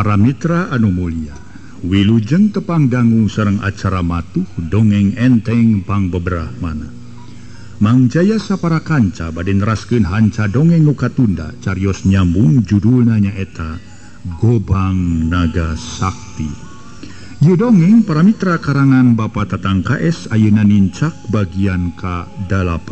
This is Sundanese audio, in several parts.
Para mitra anu mulia, wilujeng tepang dangu sareng acara matuh dongeng enteng pangbebrahmana. Mang Jaya sapara kanca bade neraskeun hanca dongeng nu katunda carios nyambung judulna nyaeta Gobang Naga Sakti. Ieu dongeng para mitra karangan Bapak Tatang KS ayeuna nincak bagian ka-8.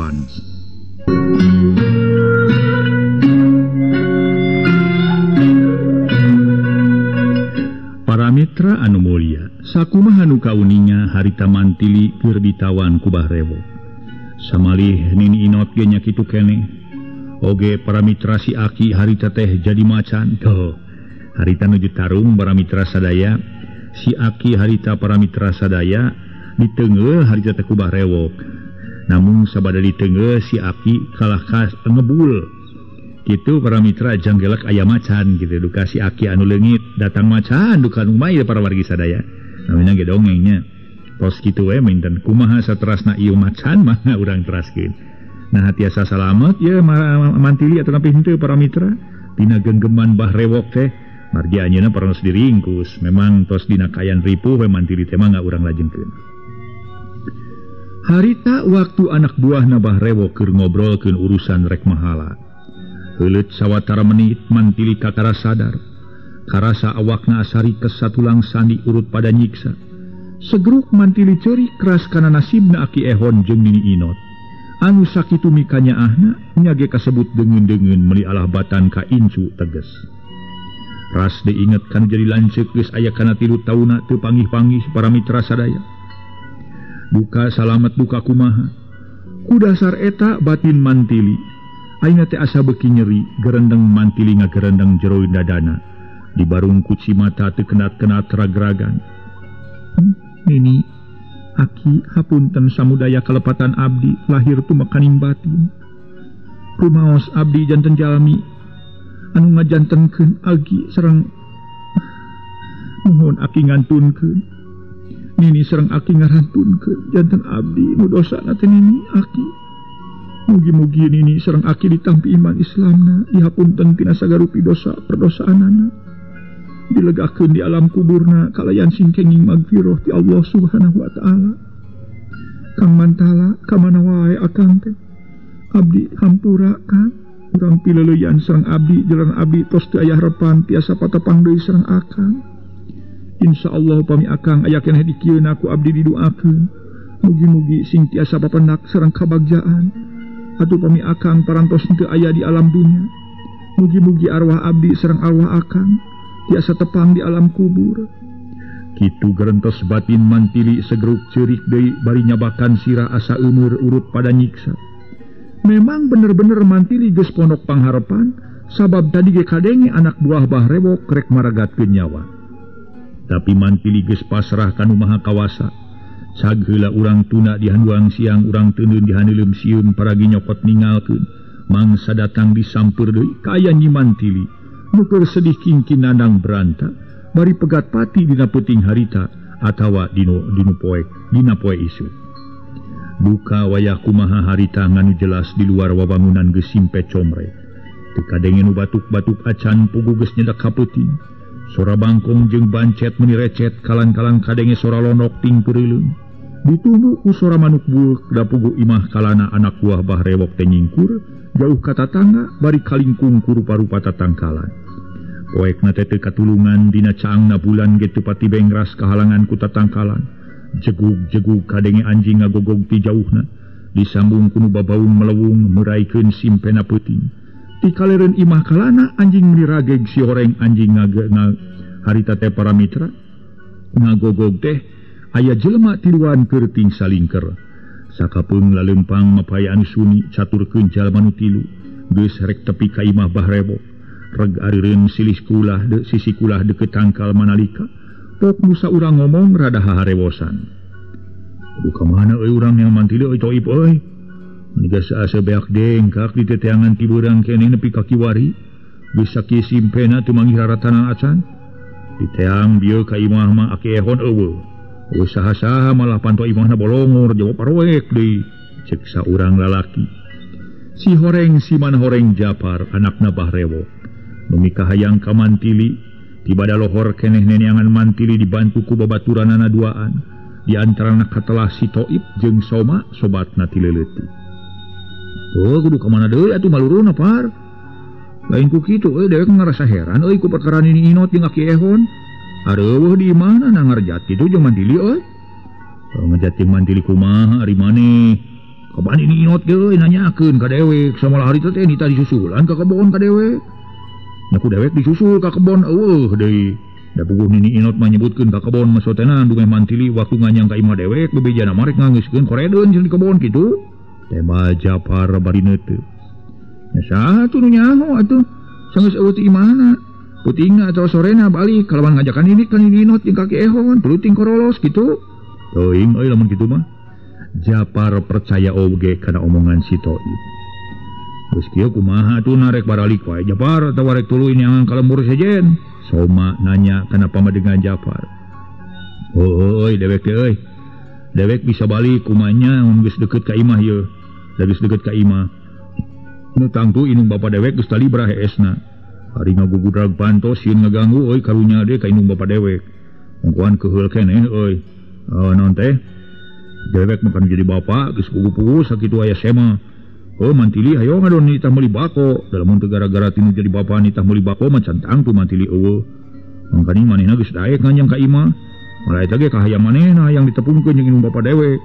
Para mitra anu mulia, sakumaha nu kauninga harita Mantili keur ditawan ku Bah Rewok. Samalih Nini Inot ge nya kitu keneh. Oge para mitra si Aki harita teh jadi macan. Tuh, harita nuju tarung para mitra sadaya, si Aki harita para mitra sadaya diteungeul harita teh ku Bah Rewok. Namun sabada diteungeul si Aki kalah ka ngebul. Gitu para mitra janggelek aya macan gitu duka si Aki anu leungit datang macan duka nu mail para wargi sadaya namina ge dongengnya tos kitu we minten kumaha saterasna ieu macan mah urang teraskeun. Nah tiasa salamet ye Mantili atau napi henteu para mitra dina genggeman Bah Rewok teh margi anjeunna parantos diringkus memang tos dina kayan ripuh we Mantili teh mah urang lajengkeun. Harita waktu anak buahna Bah Rewok keur ngobrolkeun urusan rek mahala. Heuleut sawatara menit Mantili kakara sadar. Karasa awakna asari kesatulang sandi urut pada nyiksa. Segeruk Mantili ceurik keras kana nasibna Aki Ehon jeung Nini Inot. Anu sakitu mikanyaahna nya ge kasebut deungeun-deungeun meuli alah batan ka incu teges. Ras diinget kan jadi lanceuk geus aya kana 3 taunna teu panggih-panggih para mitra sadaya. Duka salamet duka kumaha. Ku dasar eta batin Mantili. Aina teh asa beuki nyeri, gerendeng Mantili ngagerendeng jero dadana. Di barung kuci mata teu kenat-kenat ragragan. Nini, Aki hapunten samudaya kalepatan abdi lahir tumekaning batin. Rumaos abdi janten jalmi anu ngajantenkeun agi sareng nuhun Aki ngantunkeun. Nini sareng Aki ngarantunkeun janten abdi nu dosana teh Nini Aki. Mugi-mugi Nini sareng Aki ditampi iman Islamna, dihapunten tina sagarupi dosa perdosaanana. Dilegakeun di alam kuburna kalayan sing kenging magfirah ti Allah Subhanahu wa taala. Kang Mantala ka mana wae akang teh? Abdi hampura Kang, urang pileuleyan sareng abdi jalan abdi tos teu aya harepan tiasa patepang deui sareng akang. Insyaallah pami akang aya keneh di kieu ku abdi diduakeun. Mugi-mugi sing tiasa papendak sareng kabagjaan. Atuh pami akang parantos teu aya di alam dunya. Mugi-mugi arwah abdi sareng arwah akang tiasa tepang di alam kubur. Kitu gerentos batin Mantili segeruk ceurik deui bari nyabakan sirah asa eumeur urut pada nyiksa. Memang bener-bener Mantili geus pondok pangharepan sabab tadi ge kadenge anak buah Bah Rewok rek maragatkeun nyawa. Tapi Mantili geus pasrah ka nu Maha Kawasa. Cag heula urang tuna di handuang siang urang teuneun di haneuleum sieun paragi nyokot ningalkeun mangsa datang disampeur deui ka aya Nyi Mantili nu keur sedih kingkin nandang beranta bari pegat pati dina peuting harita atawa dinu poek dina poe isuk. Duka wayah kumaha harita nganu jelas di luar wawangunan geus simpe comre. Teu kadenge nu batuk-batuk acan pugu geus nyedak ka peuting. Sora bangkong jeung bancet meuni recet kalang-kalang kadenge sora lonok ting peureuleuh. Ditunggu ku sora manuk bueuk da pugu imah kalana anak buah Bah Rewok teh nyingkur jauh ka tatangga bari kalingkung ku rupa-rupa tatangkalan. Poekna teh teu katulungan dina caangna bulan ge teu pati bengras kahalangan ku tatangkalan. Jegug-jegug kadenge anjing ngagogog ti jauhna disambung ku nu babaung melewung meraikeun simpena peuting. Ti kalereun imah kalana anjing meuni rageg si horeng anjing harita teh para mitra ngagogog teh aya jelema tiluan keur ting salingker. Sakapeung lalempang mapay anu suni caturkeun jalma nu tilu geus rek tepi ka imah Bah Rewok. Reg arireun silih kulah de sisi kulah deukeut tangkal manalika pok nu saurang ngomong rada haharewosan. Duh ka mana euy urang yang Mantili euy toib euy. Meniga asa beak dengkak di teteangan ti beurang keneh nepi ka kiwari. Geus sakieu simpena teu manggih raratanan acan. Diteang bieu ka imah mah Aki Ehon eueuh. Eueuh saha-saha malah panto imahna bolongor jawab paroek deui. Cek saurang lalaki. Si horeng si man horeng Japar anakna Bah Rewok. Nu mikahayang ka Mantili Tibada lohor keneh neneangan Mantili dibantu ku babaturanana duaan. Di antarana katelah si Toib jeung Soma sobatna ti leutik. Oh kudu ka mana deui atuh maluruna Par. Lain ku kitu euy dewek ngarasa heran euy ku perkara Nini Inot jeung Aki Ehon. Areuweuh di mana na ngarjat kitu jeung Mantili euy. Ngajat jeung Mantili kumaha ari maneh? Kapan Nini Inot ge euy nanyakeun ka dewek samalah hari teh nita disusulan ka kebon ka dewek. Nya ku dewek disusul ka kebon eueuh deui. Da puguh Nini Inot mah nyebutkeun ka kebon mah sotenan dumeh Mantili waktu nganyang ka imah dewek bebejana marek ngangeuskeun koredeun jeung di kebon kitu. Tema Japar bari neuteup. Nya saha tuh nu nyaho atuh? Sanggeus eueuh ti imahna. Putingna atawa sorena balik kalawan ngajakan ini ka Nini Inot jeung ka Ki Ehon, peluting korolos kitu. Teuing euy lamun kitu mah. Japar percaya oge kana omongan si Toib. Geus kieu kumaha atuh narek baralik wae Japar atawa rek tuluy neangan ka lembur sejen? Soma nanya kana pamadegan Japar. Heueuy dewek teh euy. Dewek bisa balik kumanya mun geus deukeut ka imah ieu. Da geus deukeut ka imah. Nu tangtu indung bapa dewek geus talibra heesna. Ari ngagugudrag pantos sieun ngaganggu euy karunya deui ka indung bapa dewek. Ongkoan keuheul keneh euy. Naon teh? Dewek mah kan jadi bapa geus pugu-pugu sakitu aya sema. Oh Mantili hayo ngadon nitah meuli bako. Da lamun teu gara-gara tinu jadi bapa nitah meuli bako mah can tangtu Mantili eueuh. Mangkaning manehna geus daek nganjang ka imah. Malah eta ge kahayang manehna hayang ditepungkeun jeung indung bapa dewek.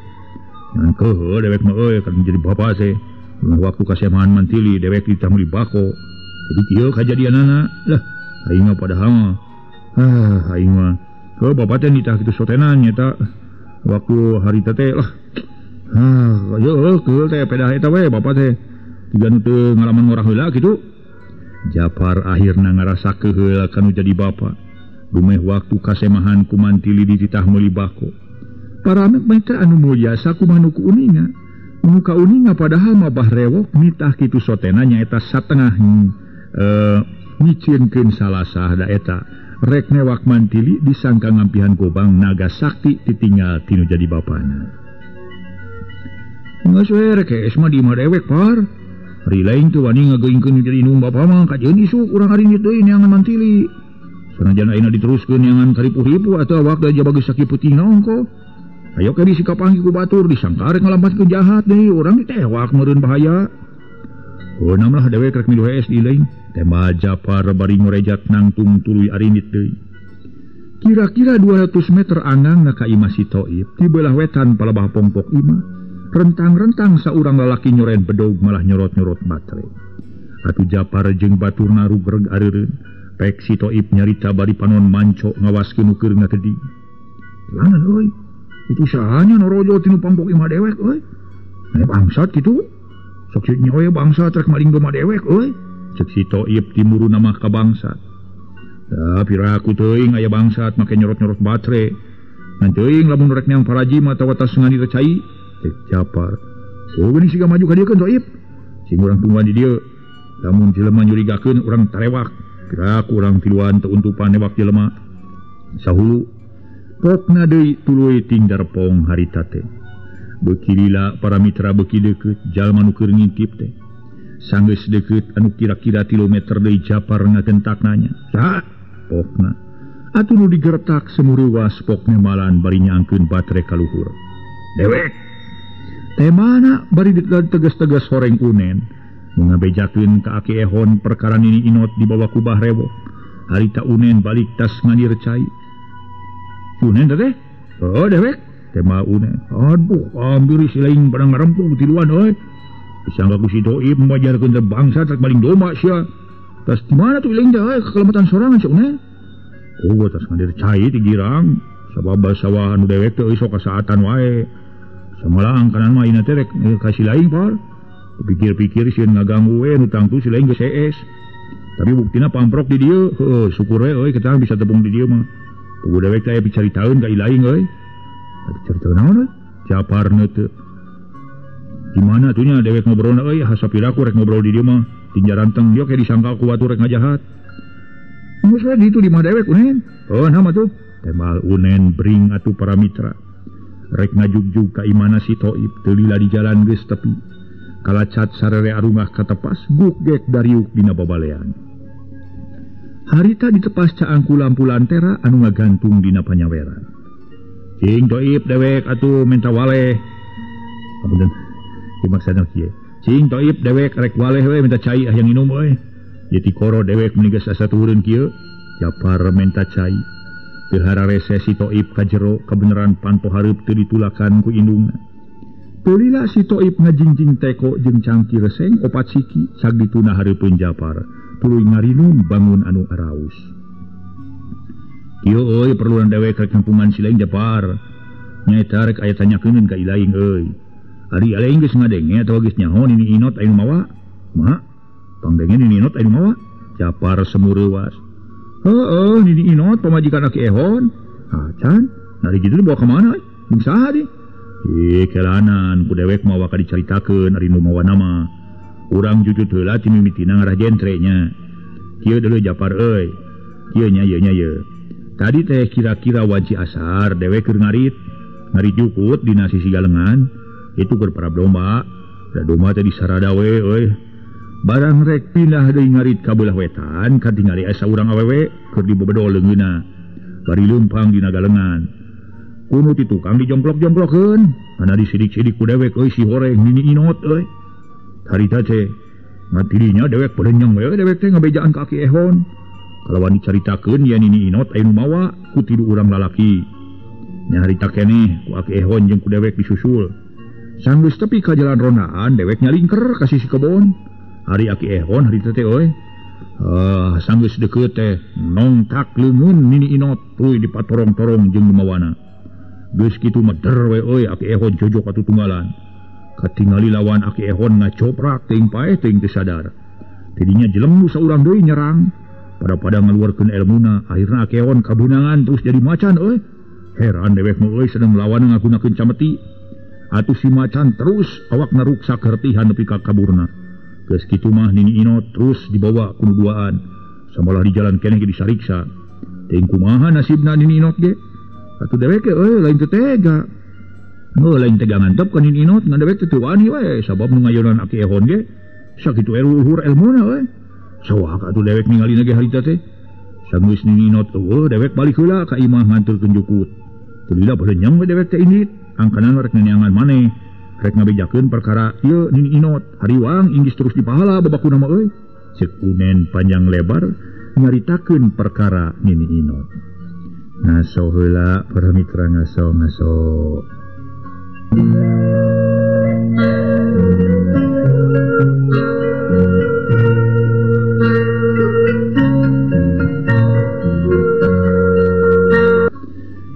Ngan keuheul dewek mah euy kan jadi bapa teh. Waktu kasemahan Mantili dewek ditah meuli bako. Jadi kieu kajadianana lah aing mah padahal mah aing mah heuh bapa teh nitah kitu sotenan nyata waktu hari teh lah heuh keuheul teh pedah eta we bapa teh tiga nu teu ngalaman ngorah heula kitu. Japar akhirna ngarasa keuheul kanu jadi bapa. Dumeh waktu kasemahan ku Mantili dititah meuli bako. Para mitra anu mulia sakumaha nu kuuninga. Nu kauninga padahal mah Bah Rewok nitah kitu sotena nyaeta satengah micinkeun salasah da eta rek newak Mantili disangka ngampihan gobang naga sakti ditinggal tinu jadi bapana. Geus we rek hees mah di imah dewek Par. Ari lain teu wani ngageuingkeun jadi indung bapa mah kajeun isuk urang ari deui neangan Mantili. Sanajan ayeuna diteruskeun neangan karipuh-ripuh atuh awak da jaba geus sakieu peuting ongko. Ayo ke disikap angki ku batur disangka rek ngalampatkeun jahat deui urang ditewak meureun bahaya. Oh namlah dewek rek milu hees di lain. Tema Japar bari ngorejat nangtung tuluy arinit deui. Kira-kira 200 meter angang na ka imah si Toib di belah wetan palebah pongpok imah. Rentang-rentang saurang lalaki nyoren bedog malah nyorot-nyorot batere. Atuh Japar jeung baturna rugreg areureun. Pek si Toib nyarita bari panon manco ngawaskeun nu keur ngatedi. Langan euy. Itu sahanya norojo tinu pangpok imah dewek euy. Aya bangsat kitu. Sok nya we bangsat rek maling domba dewek euy. Cek si Toib timuruna mah ka bangsat. Da piraku teuing aya bangsat make nyorot-nyorot batere. Ngan teuing lamun rek neang paraji mah atawa tas ngani teh cai. Cek Japar. Oh geuning siga maju ka dieu keun Toib. Sing urang tungguan di dieu. Lamun jelema nyurigakeun urang tarewak. Piraku urang tiluan teu untupan newak jelema. Sahulu pokna deui tuluy tingdarpong harita teh. Beuki lila para mitra beuki deukeut jalma nu keur ngintip teh. Sanggeus deukeut anu kira-kira 3 meter deui Japar ngagentak nanya. Saha? Pokna. Atuh nu digertak semuriwas pokna malan bari nyaangkeun batere ka luhur. Dewek. Teh mana bari ditegas-tegas horeng unen. Nu ngabejakeun ka Aki Ehon perkara Nini Inot dibawa ku Bah Rewok. Harita unen balik tas nganir cai. Unen teh? Oh dewek. Tema unen. Aduh, ambil si lain pada ngarempung tiluan euy. Disangka ku si Toib majarkeun teh bangsa rek maling domba sia. Tas di mana tuh lain teh euy kekelematan sorangan si unen. Oh, tas ngandir cai ti girang. Sabab sawah anu dewek teh euy sok kasaatan wae. Samalah angkanan mah ayeuna teh rek ka si lain Par. Pikir-pikir sieun ngaganggu we nu tangtu si lain geus hees. Tapi buktina pamprok di dieu, heueuh syukur we euy kita bisa tepung di dieu mah. Puguh dewek teh aya picaritaeun ka ilaing euy. Carita naon euy? Japar teu. Di mana atuh nya dewek ngobrolna euy hasapiraku rek ngobrol di dieu mah. Tinjaranteng dieu ke disangka ku batur rek ngajahat. Geus we ditu di mah dewek unen. Oh nama tuh. Temal unen bring atuh para mitra. Rek ngajugjug ka imana si Toib teu lila di jalan geus tepi. Kalacat sarere arungah katepas gugek dariuk dina babalean. Harita ditepas caang ku lampu lantera anu ngagantung dina panyaweran. Cing Toib dewek atuh minta waleh. Apunten. Ieu maksana kieu. Cing Toib dewek rek waleh we minta cai hayang minum euy. Ieu tikoro dewek meuni geus asa turun kieu. Japar minta cai. Teu hararese si Toib ka jero kabeneran panto hareup teu ditulakan ku indungna. Teu lila si Toib ngajingjing teko jeung cangkir seng opat siki sagdituna hareupeun Japar. Tuluy ngarinum bangun anu araus. Kieu euy perluan dewek rek kampungan si lain Japar. Nyaeta rek aya tanyakeun ka ilaing euy. Ari ilaing geus ngadenge atawa geus nyaho Nini Inot anu mawa? Kumaha? Pangdenge Nini Inot anu mawa? Japar semureuwas. Heueuh Nini Inot pamajikan Aki Ehon. Ah can, nari kitu dibawa ka mana euy? Jeung saha di? Ih kelanan ku dewek mawa ka dicaritakeun ari nu mawa nama. Urang jujut heula ti mimitina ngarah jentre nya. Kieu deuleu Japar euy. Kieu nya ieu nya ieu. Tadi teh kira-kira wanci asar dewek keur ngarit. Ngarit jukut dina sisi galengan. Itu keur parab domba. Da domba teh disarada we euy. Barang rek pindah deui ngarit ka beulah wetan katingali asa urang awewe keur dibebedol leungeunna. Bari leumpang dina galengan. Kuno ti tukang dijomplok-jomplokeun. Ana disidik-sidik ku dewek euy si horeng Nini Inot euy. Harita teh ngatirinya dewek pelenyeng we dewek teh ngabejaan ka Aki Ehon. Kalawan dicaritakeun yen Nini Inot aya nu mawa ku tilu urang lalaki. Nya harita keneh ku Aki Ehon jeung ku dewek disusul. Sanggeus tepi ka jalan rondaan dewek nyalingker ka sisi kebon. Ari Aki Ehon harita teh euy. Sanggeus deukeut teh nongtak leungeun Nini Inot tuluy dipatorong-torong jeung nu mawana. Geus kitu meder we euy Aki Ehon jojok atuh tunggalan. Katingali lawan Aki Ehon ngacoprak teuing paeh teuing teu sadar. Tidinya jeleng nu saurang deui nyerang. Pada-pada ngaluarkeun elmuna, akhirna Aki Ehon kabeunangan terus jadi macan euy. Heran dewek mah euy sedang lawan ngagunakeun cameti. Atuh si macan terus awakna ruksak hertihan nepi ka kaburna. Geus kitu mah Nini Inot terus dibawa ku nu duaan. Samalah di jalan keneh ge disariksa. Teuing kumaha nasibna Nini Inot ge? Atuh dewek ge euy lain teu tega. Heuh lain tega ngantep ka Nini Inot ngan dewek teh teu wani we sabab nu ngayonan Aki Ehon ge sakitu luhur elmuna we. Sawak atuh dewek ningalina ge harita teh. Sanggeus Nini Inot eueuh dewek balik heula ka imah nganterkeun jukut. Teu lila balenyeng we dewek teh indit. Angkanan rek neneangan maneh. Rek ngabejakeun perkara ieu Nini Inot. Hariwang inggis terus dipahala babakuna mah euy. Ceuk Unen panjang lebar nyaritakeun perkara Nini Inot. Ngaso heula para mitra ngaso-ngaso.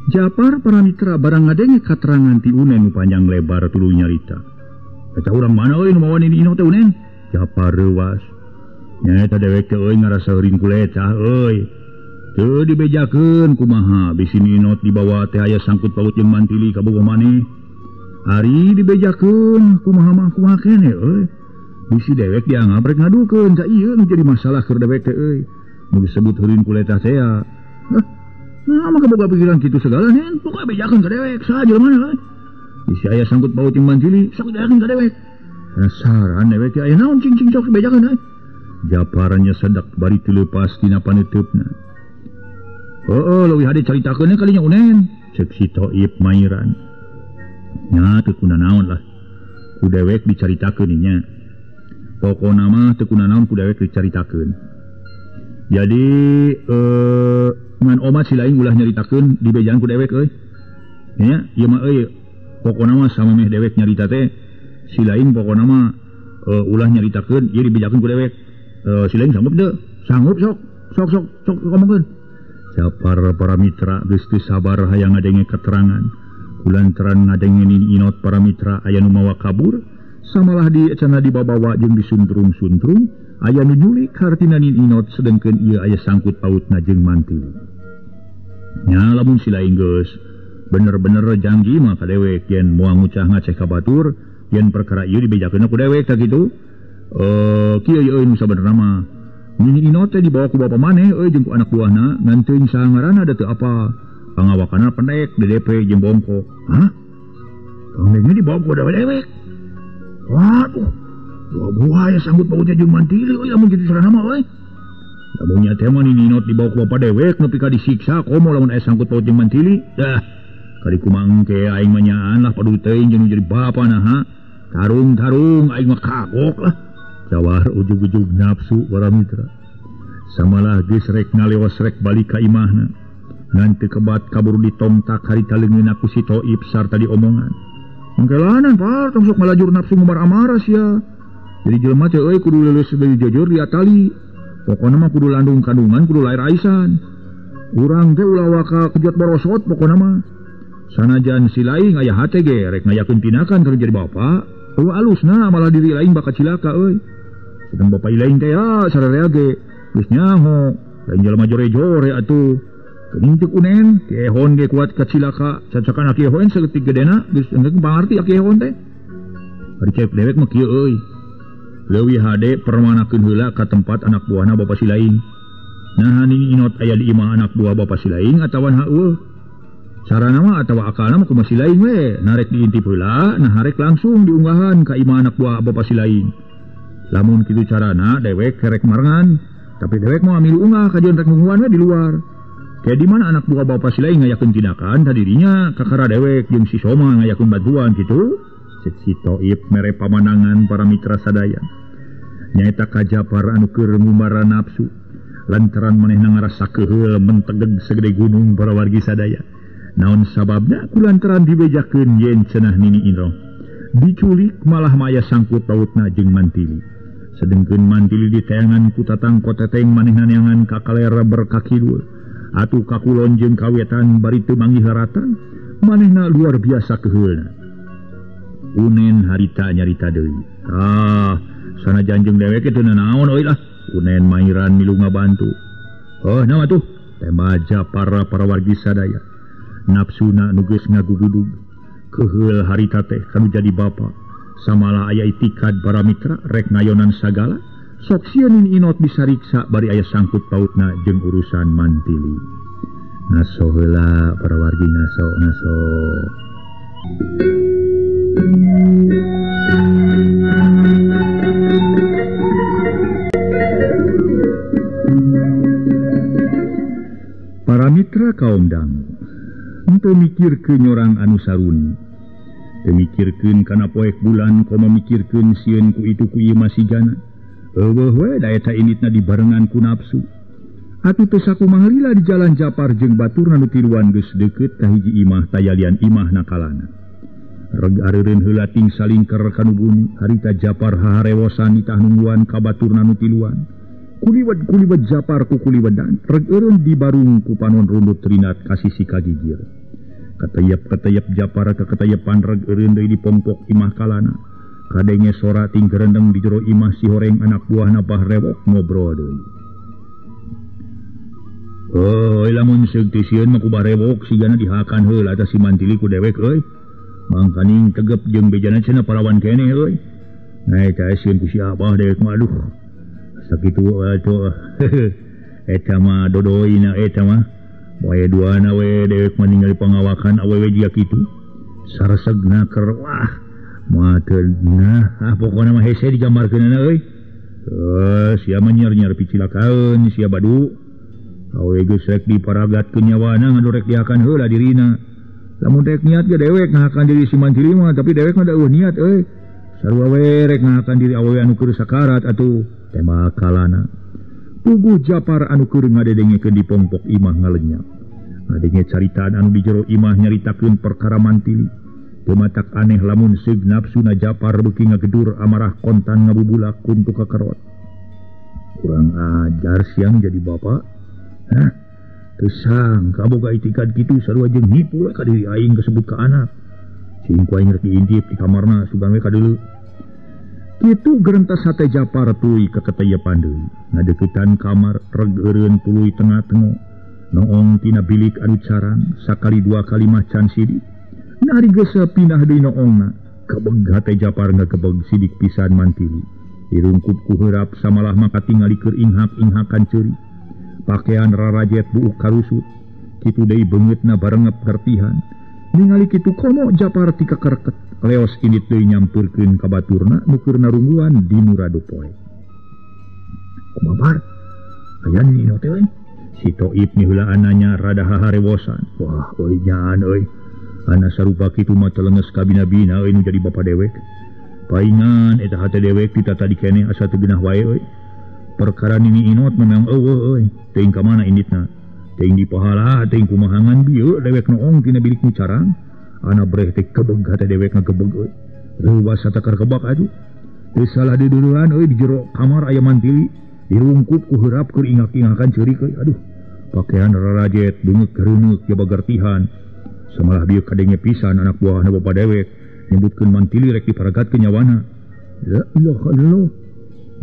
Japar para mitra barang ngadenge katerangan ti Unen nu panjang lebar tuluy nyarita. Eta urang mana euy nu mawa Nini Inot teh Unen? Japar reuwas. Nyaeta dewek teh euy ngarasa heuring kulecah euy. Teu dibejakeun kumaha bisi Nini Inot dibawa teh aya sangkut paut jeung mantili ka bogoh maneh. Ari dibejakeun kumaha mah kumaha keneh euy. Bisi dewek dianggap rek ngadukeun ka ieu nu jadi masalah keur dewek teh euy. Nu disebut heurin kuletah teh ya. Nah, maka boga pikiran kitu segala nen, pokoke bejakeun ka dewek saha jelema euy. Bisi aya sangkut paut jeung mantili, sok bejakeun ka dewek. Penasaran dewek teh aya naon cing-cing sok bejakeun euy. Japarnya sedak bari teu leupas tina paneuteup-na. Heueuh leuwih hade caritakeun kalinya Unen, ceuk si Toib mairan. Nya teu kuna naon lah. Ku dewek dicaritakeun nya. Pokona mah teu kuna naon ku dewek dicaritakeun. Jadi ngan omat si lain ulah nyaritakeun di bejaan ku dewek euy. Nya ieu mah euy pokona mah samemeh dewek nyarita teh si lain pokona mah ulah nyaritakeun ieu dibejakeun ku dewek. Si lain sanggup teu? Sanggup sok. Sok sok sok ngomongkeun. Japar para mitra geus teu sabar hayang ngadenge keterangan. Kulantaran ngadenge Nini Inot para mitra aya nu mawa kabur, samalah di cenah dibabawa jeung disuntrung-suntrung, aya nu nyulik hartina Nini Inot sedengkeun ieu aya sangkut pautna jeung mantili. Nya lamun si lain geus bener-bener janji mah ka dewek yen moal ngucah ngaceh ka batur, yen perkara ieu dibejakeun ku dewek tah kitu. Kieu euy nu sabenerna mah Nini Inot teh dibawa ku bapa maneh euy jeung ku anak buahna ngan teuing saha ngaranna da teu apa. Pangawakanna pendek DDP jeung bongkok. Hah? Pangdengnya dibawa ku dewek. Waduh, dua buaya sangkut pautnya jeung mantili euy lamun kitu sarana mah euy. Lamun nya teh mah Nini Inot dibawa ku bapa dewek nepi ka disiksa komo lamun aya sangkut paut jeung Mantili. Dah kari kumangke aing mah nyaan lah padu teuing jeung jadi bapa naha. Tarung-tarung aing mah kagok lah. Jawar ujug-ujug nafsu para mitra. Samalah geus rek ngaleos rek balik ka imahna. Ngan teu kebat kabur ditongtak harita leungeunna ku si Toib sarta diomongan. Mangkelanan par tong sok ngalajur nafsu ngumbar amarah sia. Jadi jelema teh euy kudu leuleus deui jujur diatali. Pokona mah kudu landung kandungan kudu lahir aisan. Urang teh ulah waka kejot borosot pokona mah. Sanajan si laing aya hate ge rek ngayakeun tinakan keur jadi bapa. Eueuh alusna malah diri laing bakal cilaka euy. Sedang bapa laing teh ya sararea ge geus nyaho. Lain jelema jore-jore atuh. Geuning teu unen, kiehon ge kuat kacilaka. Cacakan aki ehon saeutik gedena geus enggeus pangarti aki ehon teh. Ari cek dewek mah kieu euy. Leuwih hade permanakeun heula ka tempat anak buahna bapa si laing. Nah Nini Inot aya di imah anak buah bapa si laing atawa heueuh. Carana mah atawa akalna mah kumaha si laing we, narek diintip heula, nah harek langsung diunggahan ka imah anak buah bapa si laing. Lamun kitu carana dewek kerek marengan, tapi dewek moal milu unggah kajian rek nungguan we di luar. Kayak di mana anak buah bapa si laing ngayakeun tindakan tadirinya kakara dewek jeung si Soma ngayakeun bantuan kitu. Cek si Toib mere pamanangan para mitra sadaya. Nyaeta ka Japar anu keur ngumbara nafsu lantaran manehna ngarasa keheul mentegeg segede gunung para wargi sadaya. Naon sababna ku lantaran dibejakeun yen cenah Nini Inot diculik malah maya sangkut pautna jeung Mantili. Sedengkeun Mantili diteangan ku tatang koteteng manehna neangan ka kalera berkaki dua. Atuh ka kulon jeung kawetan bari teu manggih haratan manehna luar biasa keheulna. Unen harita nyarita deui. Ah, sanajan jeung dewek teu nanaon euy lah. Unen mairan milu ngabantu. Oh, naon atuh? Tema Japar para wargi sadaya. Nafsuna nu geus ngagugudug. Keheul harita teh kanu jadi bapa. Samalah aya itikad para mitra rek ngayonan sagala. Sok sieun Nini Inot disariksa bari aya sangkut pautna jeung urusan Mantili. Ngaso heula para wargi ngaso ngaso. Para mitra kaum dangu, henteu mikirkeun nyorang anu saruni, teu mikirkeun kana poek bulan komo mikirkeun sieun ku itu ku ieu masih jana. Eueuh we da eta initna dibarengan ku nafsu. Atuh teu sakumaha lila di jalan Japar jeung baturna nu tiluan geus deukeut ka hiji imah tayalian imah nakalana. Reg areureun heula ting salingker kanu bumi, harita Japar haharewosan nitah nungguan ka baturna nu tiluan. Kuliwed-kuliwed Japar ku kuliwedan, reg eureun dibarung ku panon rundut rinat ka sisi kagigir. Kateyep-kateyep Japar ka keteyepan reg eureun deui dipongpok imah kalana. Kadenge sora ting gerendeng di jero imah si horeng anak buahna bah rewok ngobrol deui. Oh, lamun seug teh sieun mah ku bah rewok sigana dihakan heula eta si Mantili ku dewek euy. Mangkaning tegep jeung bejana cenah parawan keneh euy. Nah eta sieun ku si abah dewek mah aduh. Sakitu atuh. Eta mah dodoina eta mah. Wae duana we dewek mah ningali pangawakan awewe jiga kitu. Saresegna keur wah. Moal teu nah, ah pokona mah hese digambarkeunana euy. Sia mah nyiar-nyiar picilakaeun sia badu. Awewe geus rek diparagatkeun nyawana ngadu rek dihakan heula dirina. Lamun rek niat ge dewek ngahakan diri si Mantili mah, tapi dewek mah da eueuh niat euy. Sarua we rek ngahakan diri awewe anu keur sakarat atuh tembak kalana. Puguh Japar anu keur ngadedengekeun di pongpok imah ngalenyap. Ngadenge caritaan anu di jero imah nyaritakeun perkara Mantili. Teu matak aneh lamun seug nafsuna Japar beuki ngagedur amarah kontan ngabubulak kuntu kakerot. Kurang ajar siang jadi bapak. Hah? Teu sangka boga itikad kitu sarua jeung nipu we ka diri aing kasebut ka anak. Cing ku aing rek diintip di kamarna sugan we ka deuleu. Kitu gerentas hate Japar tuluy kaketeyepan deui. Ngadeuketan kamar reg eureun tuluy tengah-tengah. Noong tina bilik anu carang sakali dua kali mah can sidik. Nari geus pindah deui noongna. Kebeg hate Japar ngakebeg sidik pisan Mantili. Dirungkup ku heurap samalah maka tingali keur inghak-inghakan ceurik. Pakaian rarajet buuk karusut. Kitu deui beungeutna barengep gertihan. Ningali kitu komo Japar tika kereket. Leos indit deui nyampeurkeun ka baturna nu keur narungguan di nu radu poe. Kumaha bar? Aya Nini Inot teh euy. Si Toib miheulaan nanya rada haharewosan. Wah euy nyaan euy. Ana sarupa kitu mah telenges kabina-bina euy nu jadi bapa dewek. Paingan eta hate dewek ditata dikeneh asa teu geunah wae euy. Perkara Nini Inot memang eueuh euy. Teuing ka mana inditna? Teuing dipahala teuing kumahangan bieu dewek noong tina bilik nu carang. Ana breh teh kebeg hate dewek ngagebeg euy. Reuwas satakar kebak atuh. Teu salah diduluan euy di jero kamar aya mantili dirungkup ku heurap keur ingak-ingakan ceurik euy. Aduh, pakaian rarajet beungeut gareuneuh jaba gartihan. Samalah bieu kadenge pisan anak buahna bapa dewek nyebutkeun mantili rek diparagatkeun nyawana. La ilaha illallah.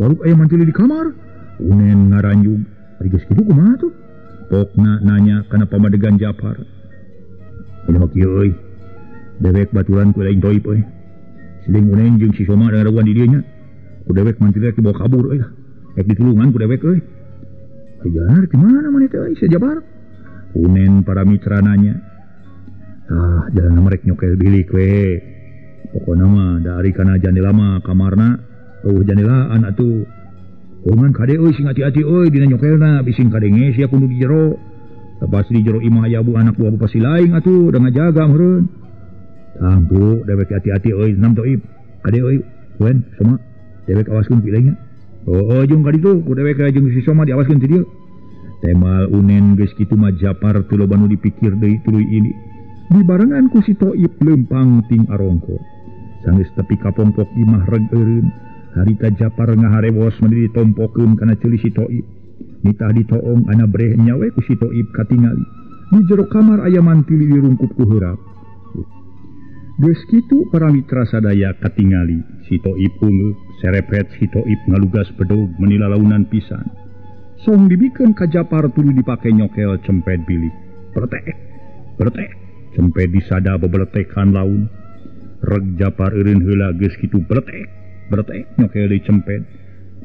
Waruk aya mantili di kamar. Unen ngaranjug. Ari geus kitu kumaha tuh? Pokna nanya kana pamadegan Japar. Aya mah kieu euy. Dewek baturan ku lain toib euy. Siling unen jeung si Soma daraguan di dieu nya. Ku dewek mantili rek dibawa kabur euy. Rek ditulungan ku dewek euy. Hajar di mana maneh teh euy si Japar? Unen para mitra nanya. Ah, jalan merek nyokel bilik we. Pokona mah da ari kana jandela mah kamarna eueuh jandelaan atuh. Oman kade euy sing hati-hati euy dina nyokelna bising kadenge sia kudu di jero. Pasti di jero imah aya bu anak buah pasti lain atuh da ngajaga meureun. Tangtu dewek hati-hati euy nam toib. Kade euy wen Soma dewek awaskeun pilihnya. Oh, jeung ka ditu ku dewek jeung si Soma diawaskeun ti dieu. Temal unen geus kitu mah Japar teu loba nu dipikir deui tuluy ini. Dibarengan ku si Toib lempang ting arongko. Sanggeus tepi ka pongpok imah reg eureun. Harita Japar ngaharewos meni ditompokeun kana ceuli si Toib. Nitah ditoong ana breh nyawe ku si Toib katingali. Di jero kamar aya mantili dirungkup ku heurap. Geus kitu para mitra sadaya katingali. Si Toib ungeuk, serepet si Toib ngalugas bedog meni lalaunan pisan. Song dibikeun ka Japar tuluy dipake nyokel cempet bilik. Pertek, pertek. Cempet disada bebeletekan laun. Reg Japar eureun heula geus kitu beletek, beletek nyokel deui cempet.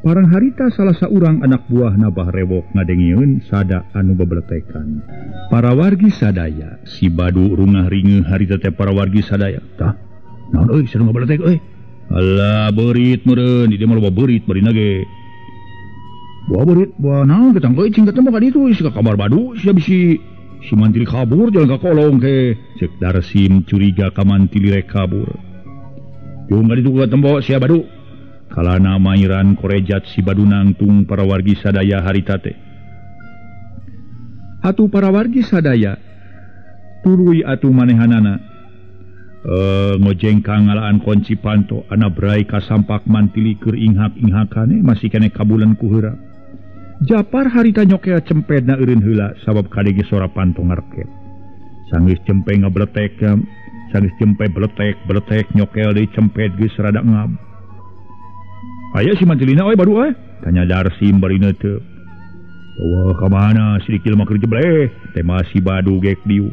Parang harita salah saurang anak buah Nabah Rewok ngadengieun sada anu bebeletekan. Para wargi sadaya si Badu rungah ringeuh harita teh para wargi sadaya. Tah, naon euy sareng ngabeletek euy? Alah beurit meureun, di dieu mah loba beurit barina ge. Buah beurit, buah naon ketang euy cing ketemu ka ditu isi ka kamar Badu sia bisi si mantili kabur jalan ka kolong ke. Cek Darsim curiga ka mantili rek kabur. Jeung ka ditu ka tembo sia Badu. Kalana mairan korejat si Badu nangtung para wargi sadaya harita teh. Atuh para wargi sadaya tuluy atuh manehanana ngojengkang ngalaan kunci panto ana brai kasampak mantili keur inghak-inghakane masih keneh kabulan ku heurap. Japar harita nyokel cempetna eureun heula sabab kadenge sora panto ngarket. Sanggeus cempe ngabletek, sanggeus cempe bletek-bletek nyokel deui cempet geus rada ngab. Aya si mantilina euy Badu euy? Tanya Darsim barina teu. Wah ka mana si dikil mah keur jebleh, teh masih Badu gek dieu.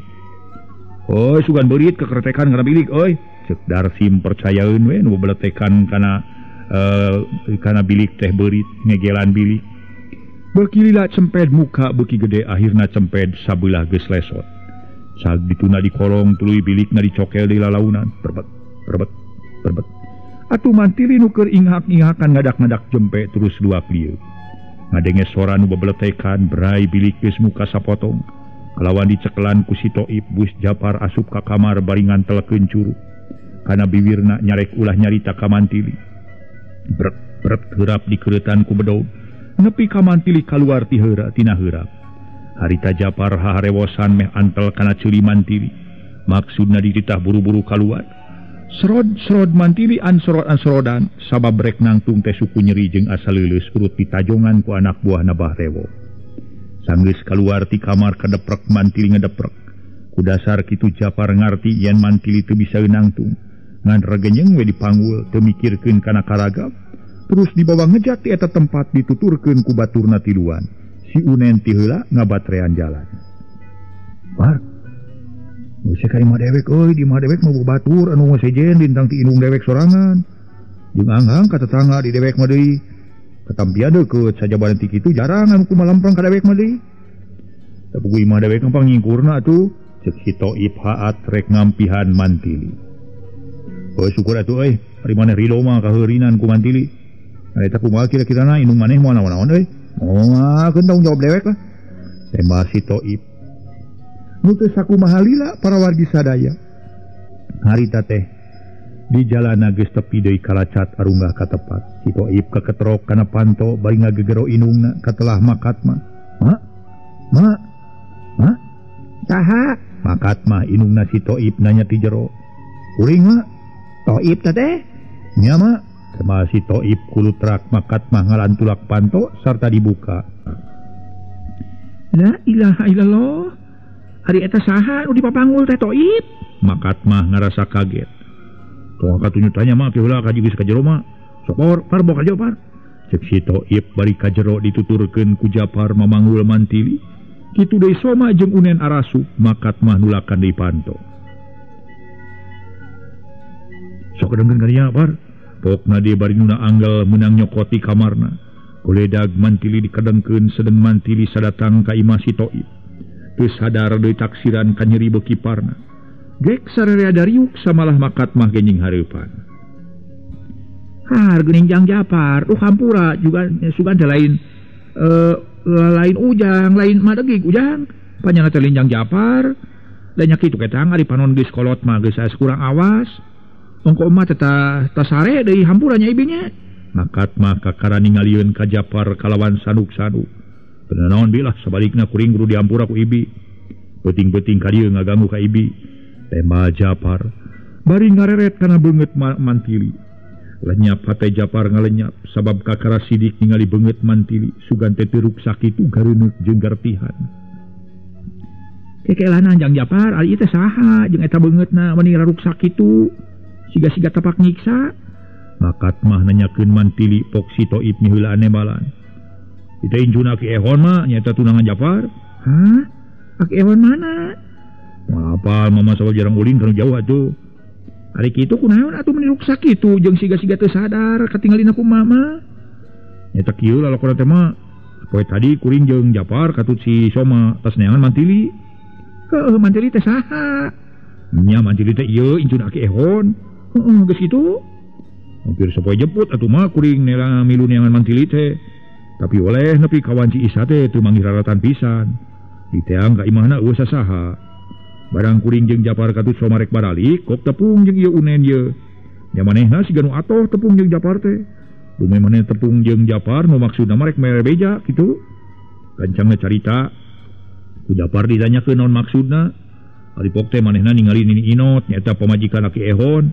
Euy sugan beurit kekertekan kana bilik euy. Ceuk Darsim percayaeun we nu beletekan kana kana bilik teh beurit ngegelan bilik. Beuki lila cempet muka beuki gede akhirna cempet sabelah geus lesot. Saat dituna di kolong tuluy bilikna dicokel di lalaunan. Berbet, berbet, berbet. Atuh mantili nu keur inghak-inghakan ngadak-ngadak jempe terus luak lieu. Ngadenge sora nu bebeletekan brai bilik geus muka sapotong. Kalawan dicekelan ku si Toib bus Japar asup ka kamar bari ngantelkeun curug. Kana biwirna nyarek ulah nyarita ka mantili. Brek brek heurap dikereutan ku bedog. Nepi ka mantili kaluar ti heura tina heurap. Harita Japar haharewosan meh antel kana ceuli mantili. Maksudna dititah buru-buru kaluar. Serod-serod mantili ansorot-ansorodan sabab rek nangtung teh suku nyeri jeung asa leuleus urut ditajongan ku anak buah Nabah Rewok. Sanggeus kaluar ti kamar kadeprek mantili ngedeprek. Ku dasar kitu Japar ngarti yen mantili teu bisa nangtung. Ngan regenyeng we dipanggul teu mikirkeun kana karagap. Terus dibawa ngejat ti eta tempat dituturkeun ku baturna tiluan. Si Unen ti heula ngabatrean jalan. Bar. Geus ka imah dewek euy, di imah dewek mah batur anu sejen lintang ti indung dewek sorangan. Jeung anghang ka tetangga di dewek mah deui. Katampian deukeut sajabaran ti kitu jarang anu kumaha lamprang ka dewek mah deui. Da puguh imah dewek mah pangingkurna atuh. Ceuk si Toib haat rek ngampihan mantili. Euy syukur atuh euy, ari maneh ridho mah kaheurinan ku mantili. Eta kumaha kira-kirana indung maneh moal naon-naon euy. Moal keun tanggung jawab dewek lah. Tembak si Toib. Nu teu sakumaha lila para wargi sadaya. Harita teh di jalana geus tepi deui kalacat arunggah ka tepat. Si Toib kaketrok kana panto bari ngagegero inungna katelah makat mah. Ma? Ma? Ma? Saha? Makat mah inungna si Toib nanya ti jero. Kuring mah? Toib teh? Nya mah. Tembak si Toib kulutrak makat mah ngalantulak panto sarta dibuka. La ilaha illallah. Ari eta saha nu dipapanggul teh Toib? Makat mah ngarasa kaget. Tong katunya tanya mah ke heula ka geus ka jero mah. Sok par bawa ka jero par. Cek si Toib bari ka jero dituturkeun ku Japar mamanggul mantili. Kitu deui Soma jeung Unen arasup makat mah nulakan deui panto. Sok dengkeun ka dinya par. Pokna deui bari nuna anggal meunang nyokoti kamarna. Kuledag mantili dikedengkeun sedeng mantili sadatang ka imah si Toib. Teu sadar deui taksiran ka nyeri beuki parna. Gek sararea dariuk samalah makat mah genying hareupan. Har geuning Jang Japar, hampura juga sugan teh lain lain ujang, lain madegig ujang. Panyana teh lain Jang Japar. Da nya kitu ketang ari panon geus kolot mah geus kurang awas. Ongko mah teh tasare deui hampura nya ibinya. Makat mah kakara ningalieun ka Japar kalawan sanuk-sanuk. Bener naon bilah sabalikna kuring kudu dihampura ku ibi. Peuting-peuting ka dieu ngaganggu ka ibi. Tema Japar bari ngareret kana beungeut mantili. Lenyap hate Japar ngalenyap sabab kakara sidik ningali beungeut mantili sugan teh teu ruksak kitu gareuneuk jeung gartihan. Kekelana Jang Japar ari ieu teh saha jeung eta beungeutna meni raruksak kitu siga-siga tapak nyiksa. Makat mah nanyakeun mantili pok si Toib miheulaan nembalan. Itu injuna Aki Ehon mah nyaeta tunangan Japar. Hah? Aki Ehon mana? Moal apal mama sabab jarang ulin kana jauh atuh. Ari kitu kunaon atuh meni ruksak kitu jeung siga-siga teu sadar katingalina ku mama. Nyaeta kieu lalakona teh mah. Poe tadi kuring jeung Japar katut si Soma tas neangan mantili. Heuh mantili teh saha? Nya mantili teh ieu incuna Aki Ehon. Heeh geus kitu. Hampir sapoe jemput atuh mah kuring nela milu neangan mantili teh. Tapi oleh nepi kawan si Isa teh teu manggih raratan pisan. Diteang ka imahna eueuh sasaha. Barang kuring jeung Japar katut Soma rek baralik, kok tepung jeung ieu Unen ieu. Nya manehna siga nu atoh tepung jeung Japar teh. Dume maneh tepung jeung Japar nu maksudna mah rek mere beja kitu. Gancangna carita ku Japar ditanyakeun naon maksudna. Ari pok teh manehna ningali Nini Inot nyaeta pamajikan Aki Ehon.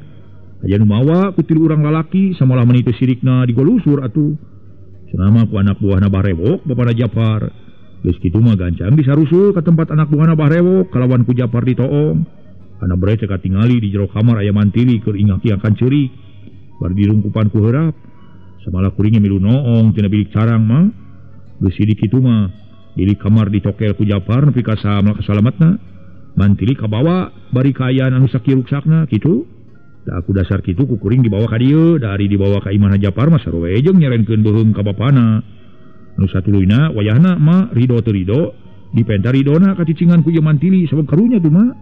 Aya nu mawa ku tilu urang lalaki samalah meni teu sirikna digolusur atuh. Cenah ku anak buahna Barewok bapana Japar. Geus kitu mah gancang bisa rusul ka tempat anak buahna Barewok kalawan ku Japar ditoong. Kana bre teh katingali di jero kamar aya mantili keur ingak-ingakan ceurik. Bar dirungkupan ku heurap. Samalah kuringnya milu noong tina bilik carang mah. Geus sidik kitu mah bilik kamar ditokel ku Japar nepi ka salametna. Mantili kabawa bari kaayaan anu sakieu ruksakna kitu. Da aku dasar kitu ku kuring dibawa ka dieu, da ari dibawa ka imahna Japar mah sarua we jeung nyerenkeun beuheung ka bapana. Nu satuluyna wayahna mah rido teu rido dipenta ridona ka cicingan ku ieu mantili sabab karunya tuh mah.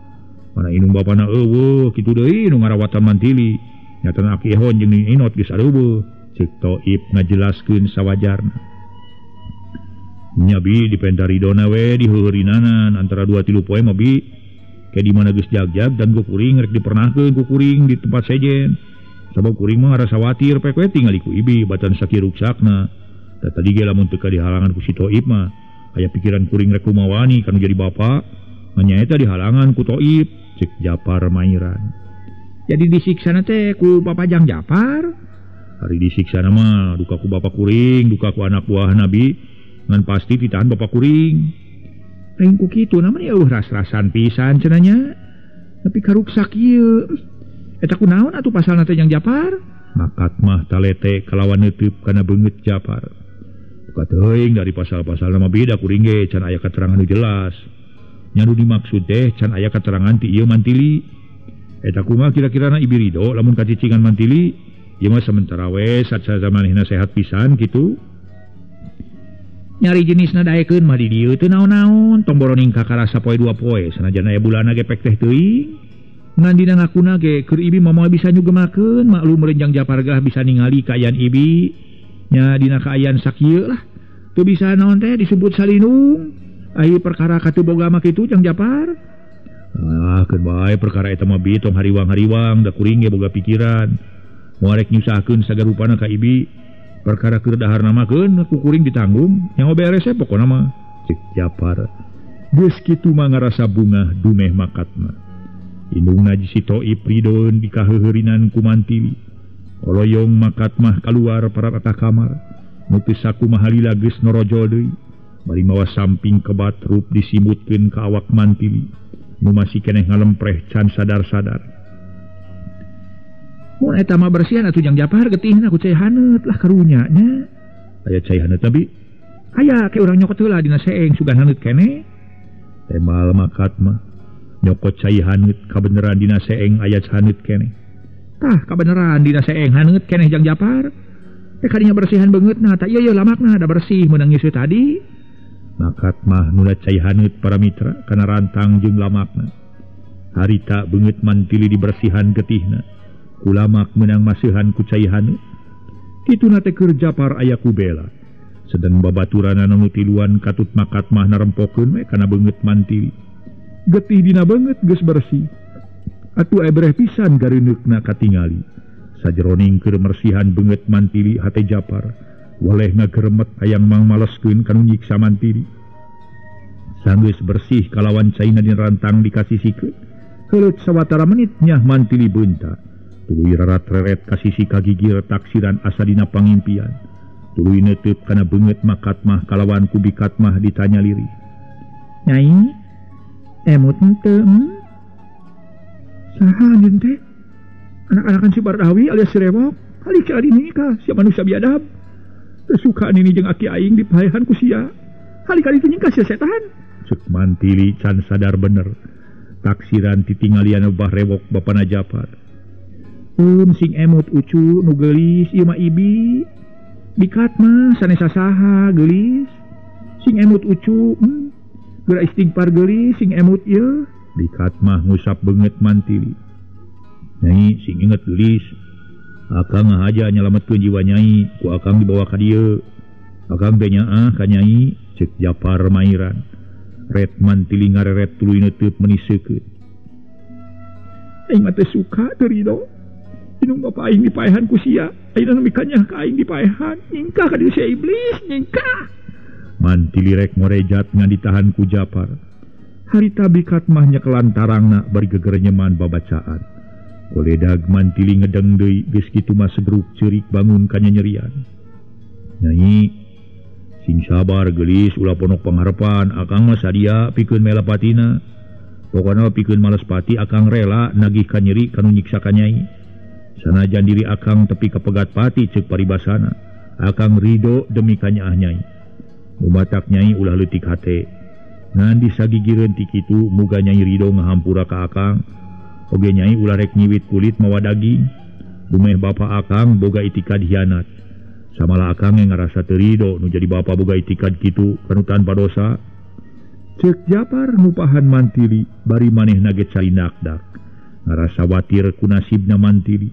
Mana inung bapana eueuh kitu deui nu ngarawatan mantili. Nyatana Aki Ehon jeung Nini Inot geus areuweuh. Ceuk Toib ngajelaskeun sawajarna. Nya bi dipenta ridona we diheureurinanan antara 2-3 poe mah bi. Kayak di mana geus jag-jag dan ku kuring rek dipernahkeun ku kuring di tempat sejen. Sabab kuring mah ngarasa khawatir pek we tingali ku ibi batan sakieu ruksakna. Da tadi ge lamun teu dihalangan ku si Toib mah aya pikiran kuring rek kumawani kanu jadi bapa. Ngan nyaeta dihalangan ku Toib cek Japar mairan. Jadi disiksana teh ku bapa Jang Japar. Ari disiksana mah duka ku bapa kuring, duka ku anak buah Nabi, ngan pasti ditahan bapa kuring. Lain ku kitu namanya eueuh ras-rasan pisan cenah nya. Tapi karuksak ieu. Eta kunaon atuh pasalna teh Jang Japar? Makat mah talete kalawan neuteub kana beungeut Japar. Buka teuing dari pasal-pasalna mah beda kuring ge can aya keterangan nu jelas. Nya nu dimaksud teh can aya keterangan ti ieu mantili. Eta kumaha kira-kirana ibi rido lamun kacicingan mantili ieu mah sementara we saca manehna sehat pisan kitu. Nyari jenisna daekeun mah di dieu teu naon-naon tong boroning kakarasa poe dua poe sanajan aya bulana ge pek teh teuing. Ngan dina ngakuna ge keur ibi mah moal bisa nyugemakeun maklum meureun Jang Japar gah bisa ningali kaayaan ibi nya dina kaayaan sakieu lah. Teu bisa naon teh disebut salinung. Ai perkara katu boga mah kitu Jang Japar. Ah, keun bae perkara eta mah bi tong hariwang-hariwang da kuring ge boga pikiran. Moal rek nyusahkeun sagarupana ka ibi. Perkara keur daharna mah keun ku kuring ditanggung, nyaho beres we pokona mah. Cek Japar. Geus kitu mah ngarasa bungah dumeh makatna. Indungna si Toib rideun dikaheheurinan ku Mantili. Oloyong makat mah kaluar parata kamar. Nu teu sakumaha lila geus norojol deui. Bari mawa samping kebat rup disimutkeun ka awak Mantili. Nu masih keneh ngalempreh can sadar-sadar. Mun eta mah bersihan atuh Jang Japar getihna ku cai haneut lah karunya nya. Aya cai haneut tapi aya ke urang nyokot heula dina seeng sugan haneut keneh. Temal makat mah nyokot cai haneut kabeneran dina seeng aya haneut keneh. Tah kabeneran dina seeng haneut keneh Jang Japar. Teh kadinya bersihan beungeutna tah ieu lamakna da bersih meunang nyusu tadi. Makat mah nula cai haneut para mitra kana rantang jeung lamakna. Harita beungeut Mantili dibersihan getihna. Kulamak meunang masihan ku cai haneut. Kituna teh keur Japar aya ku bela. Sedeng babaturanana nu tiluan katut makat mah narempokeun we kana beungeut Mantili. Getih dina beungeut geus bersih. Atuh ebreh pisan gareuneukna katingali. Sajeroning keur mersihan beungeut Mantili hate Japar. Waleh ngageremet hayang mangmaleskeun kanu nyiksa Mantili. Sanggeus bersih kalawan caina dina rantang dikasisikeun. Heuleut sawatara menit nyah Mantili beunta. Tuluy rarat-reret kasisi kagigir taksiran asa dina pangimpian. Tuluy neuteub kana beungeut makat mah kalawan ku bikat mah ditanya lirih. Nyai, emut henteu? Saha anjeun teh? Anak-anakan si Bardawi alias si Rewok. Halik ka adi nikah, sia manusia biadab. Teu suka nini jeung aki aing dipaehan ku sia. Halik ka ditu nyingkah sia setan. Cek Mantili can sadar bener. Taksiran titinggalian bah Rewok bapana Japar. Sing emut ucu nu geulis ieu mah ibi. Bikat mah sanes sasaha geulis. Sing emut ucu, geura istighfar geulis sing emut ieu. Bikat mah ngusap beungeut Mantili. Nyai sing inget geulis. Akang ngahaja nyalametkeun jiwa nyai, ku akang dibawa ka dieu. Akang teh nyaah ka nyai, cek Japar mairan. Ret Mantili ngareret tuluy neuteub meuni seukeut. Aing mah teu suka teu rido. Inung bapa aing dipaehan ku sia, ayeuna nepi ka nyah ka aing dipaehan. Nyingkah ka dieu sia iblis, nyingkah. Mantili rek morejat ngan ditahan ku Japar. Harita bikat mah nyekelan tarangna bari gegerenyeman babacaan. Koledag Mantili ngedeng deui geus kitu mah segeruk ceurik bangun ka nyanyerian. Nyai, sing sabar geulis ulah ponok pangharepan, akang mah sadia pikeun mela patina. Pokona pikeun males pati akang rela nagih ka nyeri kanu nyiksa ka nyai. Sanajan diri akang tepi kapegat pati ceuk paribasana, akang rido demi kanyaah nyai. Mubatak nyai ulah leutik hate. Ngan disagigireun ti kitu muga nyai rido ngahampura ka akang. Oge nyai ulah rek nyiwit kulit mawa daging. Dumeh bapa akang boga itikad hianat. Samalah akang yang ngarasa teu rido nu jadi bapa boga itikad kitu kanu tanpa dosa. Ceuk Japar nupahan Mantili bari manehna ge carinakdak. Ngarasa watir ku nasibna Mantili.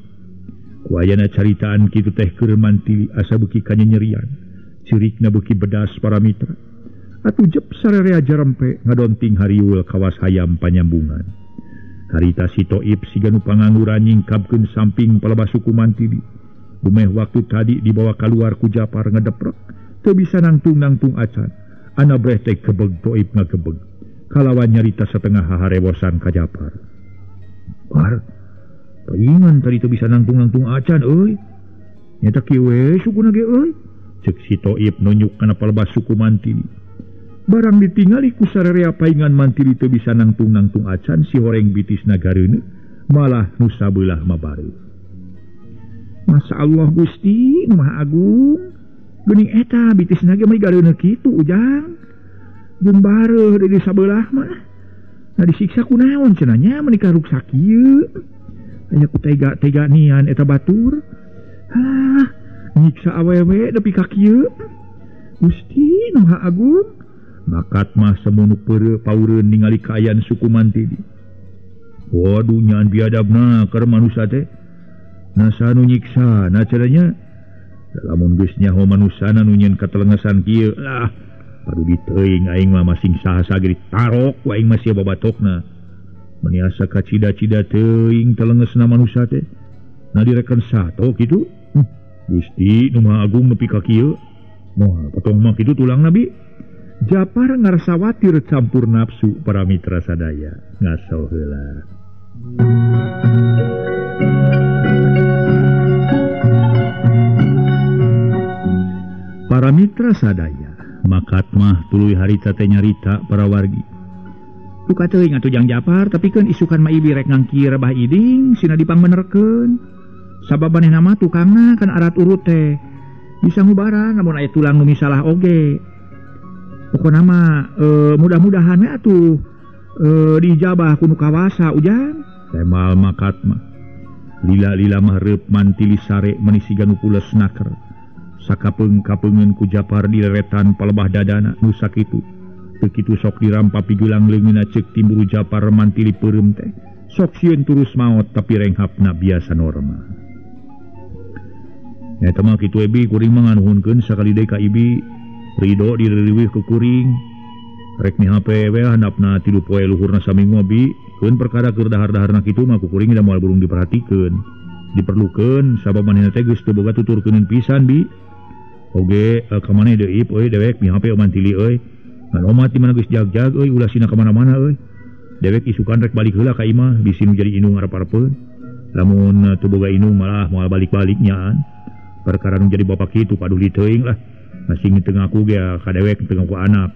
Ku ayana caritaan kitu teh keur Mantili asa beuki kanyanyerian. Cirikna beuki bedas para mitra. Atuh jep sarerea jarempe ngadonting hariul kawas hayam panyambungan. Harita si Toib siga nu pangangguran nyingkapkeun samping palebah suku Mantili. Dumeh waktu tadi dibawa kaluar ku Japar ngedeprek, teu bisa nangtung-nangtung acan. Ana breh teh kebeg Toib ngagebeg. Kalawan nyarita setengah haharewosan ka Japar. Par, paingan tadi teu bisa nangtung-nangtung acan euy. Nyata kieu we sukuna ge euy. Ceuk si Toib nunjuk kana palebah suku Mantili. Barang ditingali ku sarerea paingan Mantili teu bisa nangtung-nangtung acan si horeng bitisna gareuneuh malah nu sabelah mah bareuh. Masya Allah Gusti nu Maha Agung. Geuning eta bitisna ge mah gareuneuh kitu ujang. Jeung bareuh deui sabelah mah. Nah disiksa ku naon cenah nya meuni karuksak kieu. Aya ku tega-tega nian eta batur. Halah, nyiksa awewe nepi ka kieu. Gusti nu Maha Agung. Makat mah semono peureu paureun ningali kaayaan suku Mantili. Waduh nyaan biadabna keur manusia teh. Nasa nu nyiksa, na caranya Lamun geus nyaho manusana nu nyieun katelengesan kieu lah paduli teuing aing mah masing saha sagri tarok ku aing mah sia babatokna. Meni asa kacida-cida teuing telengesna manusa teh. Nah direken sato kitu. Gusti nu Maha Agung nepi ka kieu. Moal potong mah kitu tulang nabi. Japar ngarasa watir campur nafsu para mitra sadaya. Ngaso heula. Para mitra sadaya, makat mah tuluy harita teh nyarita para wargi. Duka teuing atuh Jang Japar, tapi keun isukan mah ibi rek ngangkir Bah Iding sina dipangbenerkeun. Sabab manehna mah tukangna kan arat urut teh. Bisa ngubaran lamun aya tulang nu misalah oge. Pokona mah mudah-mudahan we atuh diijabah ku nu kawasa ujang. Temal makat mah. Lila-lila mah reup mantili sare meni siga nu pules naker. Sakapeung-kapeungeun ku Japar direretan palebah dadana nu sakitu. Teu kitu sok dirampa pigulang leungeunna ceuk timburu Japar mantili peureum teh. Sok sieun turus maot tapi renghapna biasa normal. Eta mah kitu ebi kuring mah nganuhunkeun sakali deui ka ibi ridho direuwih ku kuring. Rek mihape we handapna 3 poe luhurna saminggu abi keun perkara keur dahar-daharna kitu mah ku kuring da moal burung diperhatikeun. Diperlukeun sabab manehna teh geus teu boga tuturkeuneun pisan bi. Oge ka maneh deui euy dewek mihape mantili euy. Ngan omat di mana geus jag-jag euy ulah sina ka mana-mana euy. Dewek isukan rek balik heula ka imah bisi nu jadi indung arep-arepeun. Lamun teu boga indung malah moal balik-balik nyaan. Perkara nu jadi bapak kitu paduli teuing lah. Masing teu ngaku ge ka dewek teu ngaku anak.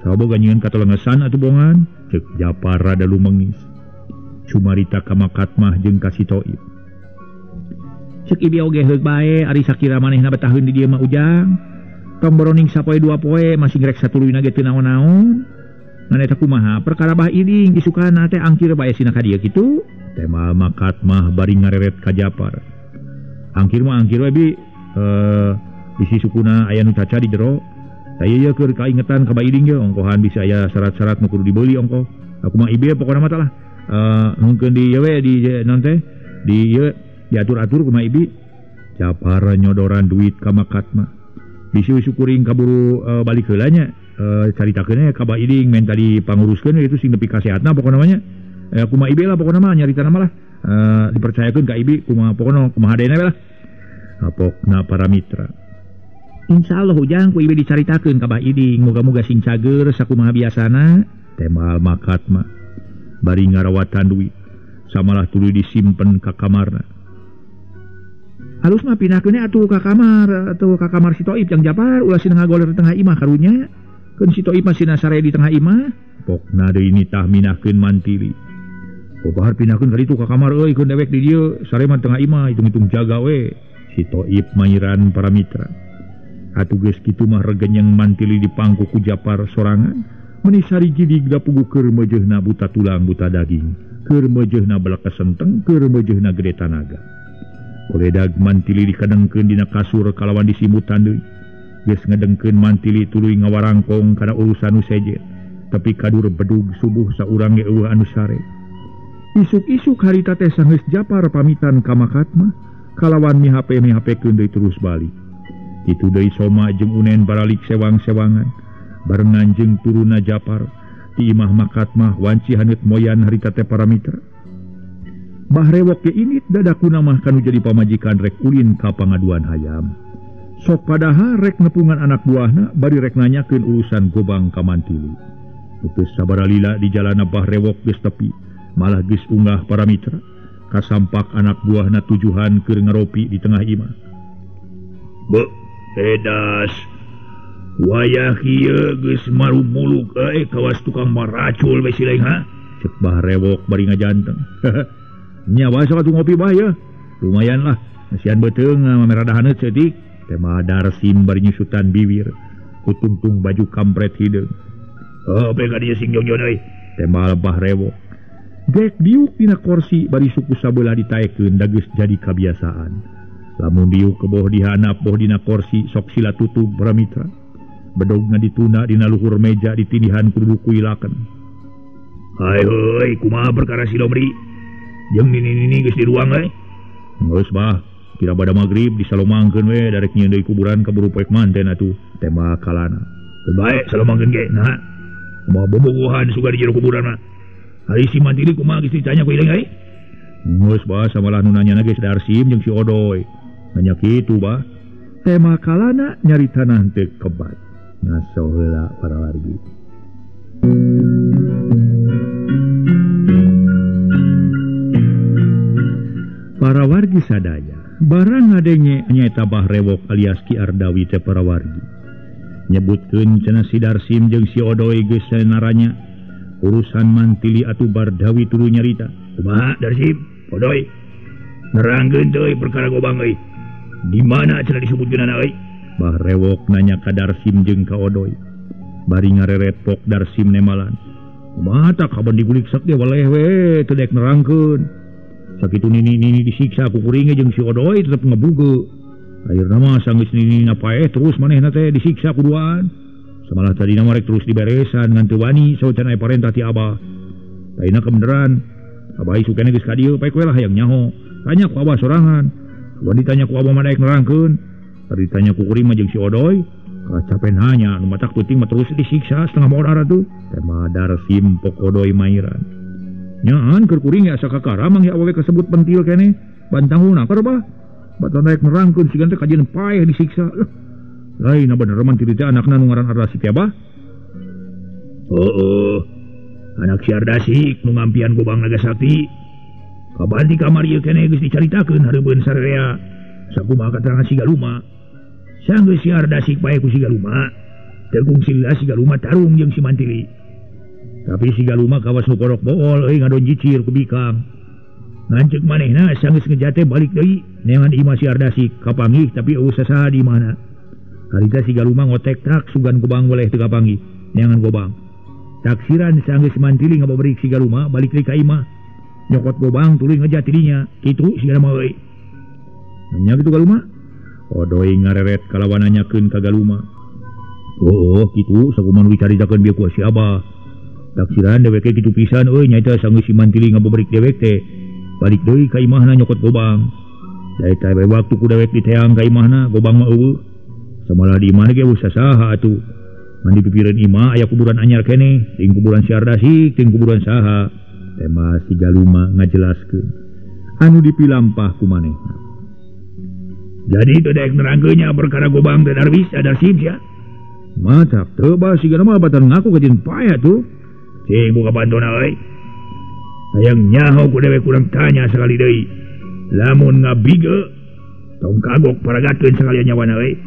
Saboga nyieun katelengesan atuh bongan ceuk Japar rada lumengis. Cumarita ka Makatmah jeung ka si Toib. Ceuk ibi oge heug bae ari sakira manehna betaheun di dieu mah ujang. Tong boroning sapoe dua poe masing rek satuluyna ge teu naon-naon. Ngan eta kumaha perkara Bah Iding isukana teh angkir bae sina ka dieu kitu. Temal Makatmah bari ngareret ka Japar. Angkir mah angkir we bi bisi sukuna aya nu caca di jero. Tah ieu keur kaingetan ka Bah Iding ye ongkohan bisa aya syarat-syarat nu kudu dibeli ongkoh. Aku mah ibi pokona mah tah lah. Mungkin di ieu we di naon teh di ieu diatur-atur kumaha ibi. Japar nyodoran duit ka Makatmah. Bisi syukuring kaburu balik heula nya caritakeun ka Bah Iding men tadi panguruskeun itu sing nepi ka sehatna pokona mah nya. Kumaha ibi lah pokona mah nyaritana mah lah. Dipercayakeun ka ibi kumaha pokona kumaha dena we lah. Pokna para mitra. Insyaallah ujang ku ibi dicaritakeun ka Bah Iding moga-moga sing cager sakumaha biasana. Temal Makatmah bari ngarawatan duit samalah tuluy disimpen ka kamarna. Halus mah pindahkeun atuh ka kamar atuh ka kamar si Toib Jang Japar ulah sina ngagoler di tengah imah karunya. Keun si Toib mah sina sare di tengah imah. Pokna deui nitah minahkeun mantili. Bahar pindahkeun ka ditu ka kamar euy keun dewek di dieu sare mah tengah imah hitung-hitung jaga we. Si Toib mayiran para mitra. Atuh geus kitu mah regenyeng mantili dipangku ku Japar sorangan. Meni sari gidig da puguh keur meujeuhna buta tulang buta daging. Keur meujeuhna belak kesenteng keur meujeuhna gede tanaga. Koledag mantili dikadengkeun dina kasur kalawan disimutan deui. Geus ngedengkeun mantili tuluy ngawarangkong kana urusan nu sejen. Tapi kadur bedug subuh saurang ge eueuh anu sare. Isuk-isuk harita teh sanggeus Japar pamitan ka Makatmah kalawan mihape-mihapekeun deui terus balik. Kitu deui Soma jeung Unen baralik sewang-sewangan. Barengan jeung turunna Japar ti imah Makatmah wanci haneut moyan harita teh para mitra. Bah Rewok ge init dadakuna mah kanu jadi pamajikan rek ulin ka pangaduan hayam. Sok padahal rek nepungan anak buahna bari rek nanyakeun urusan gobang ka mantili. Teu sabaraha lila di jalana Bah Rewok geus tepi, malah geus unggah para mitra. Kasampak anak buahna tujuhan keur ngaropi di tengah imah. Be, edas. Wayah kieu geus marumuluk euy kawas tukang maracul we sileng ha. Ceuk Bah Rewok bari ngajanteng. Nya bae sok atuh ngopi bah ya. Lumayan lah. Masihan beuteung merada haneut seutik. Tema Darsim bari nyusutan bibir. Kutungtung baju kampret hideung. Oh, pe ka dieu sing jongjon euy. Tema Bah Rewok. Gek diuk dina korsi bari suku sabelah ditaekeun da geus jadi kabiasaan. Lamun diuk keboh dihanap boh dina korsi sok sila tutug para mitra. Bedogna dituna dina luhur meja ditindihan kudu kuilakeun. Hai heuy kumaha perkara si Lomri? Jeung nini-nini geus di ruang euy. Geus bah. Kira bada magrib disalomangkeun we darek nyieun deui kuburan kaburu poek manten atuh tema kalana. Bae salomangkeun ge nah. Kumaha bobogohan suga di jero kuburan mah. Ari si Mantili kumaha geus ditanya ku ilang euy? Geus bah samalah nu nanya geus Darsim jeung si Odoy. Nanya kitu bah. Tema kalana nyaritana henteu kebat. Ngaso heula para wargi. Para wargi sadaya, barang ngadenge nyaeta Bah Rewok alias Ki Ardawi teh para wargi. Nyebutkeun cenah si Darsim jeung si Odoy geus naranya urusan Mantili atuh Bardawi tuluy nyarita. Kumaha Darsim, Odoy? Nerangkeun teuy perkara gobang euy. Di mana cenah disebutkeunana euy? Bah Rewok nanya ka Darsim jeung ka Odoy. Bari ngarerepok Darsim nemalan. Kumaha tah kaban digulik sak ge waleh we teu daek nerangkeun. Sakitu nini-nini disiksa ku kuring jeung si Odoy tetep ngebuge. Akhirna mah sanggeus nini paeh terus manehna teh disiksa ku duaan. Samalah tadina mah rek terus diberesan ngan teu wani saeucan aya parentah ti Abah. Taina kebeneran. Abah isukena geus ka dieu paek we lah hayang nyaho. Tanya ku Abah sorangan. Sugan ditanya ku Abah mah daek nerangkeun. Tadi ditanya ku kuring mah jeung si Odoy, kacapen nanya nu matak peuting mah terus disiksa setengah modar atuh. Tema Darsim pok Odoy mairan. Nyaan keur kuring asa kakara mang ya awewe kasebut pentil keneh. Bantanguna keur bah. Batan daek nerangkeun sigan teh kajian paeh disiksa. Lain bener man teh anakna nu ngaran Ardasik ya bah. Heeh. Anak si Ardasik nu ngampian gobang Naga Sakti. Kaban di kamar ieu keneh geus dicaritakeun hareubeun sararea. Sakumaha katerangan si Galuma. Sanggeus si Ardasik paeh ku si Galuma. Teu kungsi lila si Galuma tarung jeung si Mantili. Tapi si Galuma kawas nu korok bool euy ngadon jicir ku bikang. Nganceuk manehna sanggeus ngejate balik deui neangan imah si Ardasik kapanggih tapi eueuh sasaha di imahna. Harita si Galuma ngotek trak sugan gobang weleh teu kapanggih neangan gobang. Taksiran sanggeus Mantili ngababerik si Galuma balik deui ka imah. Nyokot gobang tuluy ngejat dirinya. Kitu si Galuma euy. Nya kitu Galuma. Odoy ngareret kalawan nanyakeun ka Galuma. Oh, kitu sakumaha nu dicaritakeun bieu ku si Abah. Taksiran dewek ge kitu pisan euy nyaeta sanggeus si Mantili ngababerik dewek teh. Balik deui ka imahna nyokot gobang. Da eta we waktu ku dewek diteang ka imahna gobang mah eueuh. Samalah di imahna ge eueuh sasaha atuh. Ngan dipipireun imah aya kuburan anyar keneh, ting kuburan si Ardasik, ting kuburan saha. Tema si Galuma ngajelaskeun. Anu dipilampah ku manehna. Jadi teu daek nerangkeunnya perkara gobang teh Darwis Darsim sia. Matak teu bah si Galuma batan ngaku kajeun paeh atuh. Cing buka pantona euy. Hayang nyaho ku dewek kurang tanya sekali deui. Lamun ngabige tong kagok paragatkeun sakalian nyawana euy.